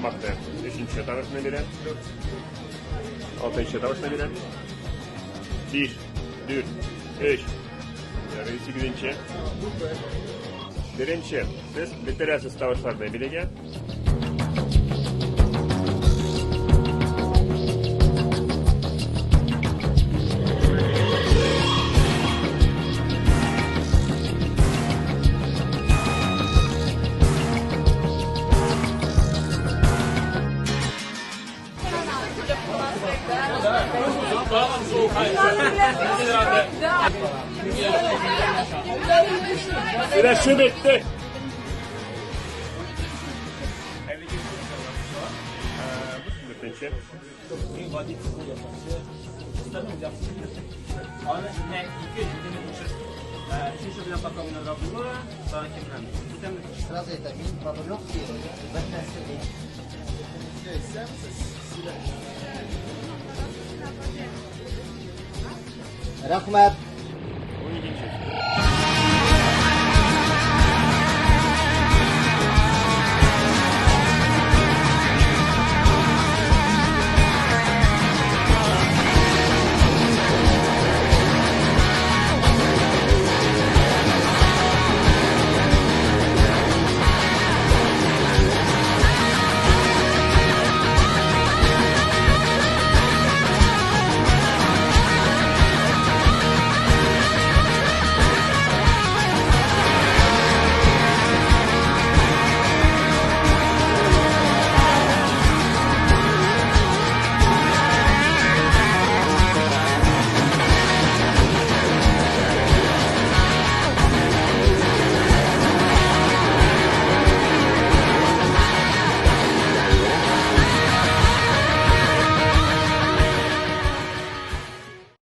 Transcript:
Бармакны өченче тавышны бирә. Алтынчы тавышны бирә. Биш, дүрт, өч, ягъни сигезенче. Беренче. Сез бетерәсез тавышларны бирегә. Сөйләшү бетте. Дүртенче. Аны менә ике җидене төшер. Өченче белән пока уйнарга була, тагын кем белән? Бүтән Сразу это мин по-легкий, бер нәрсә Рәхмәт. 12-нче.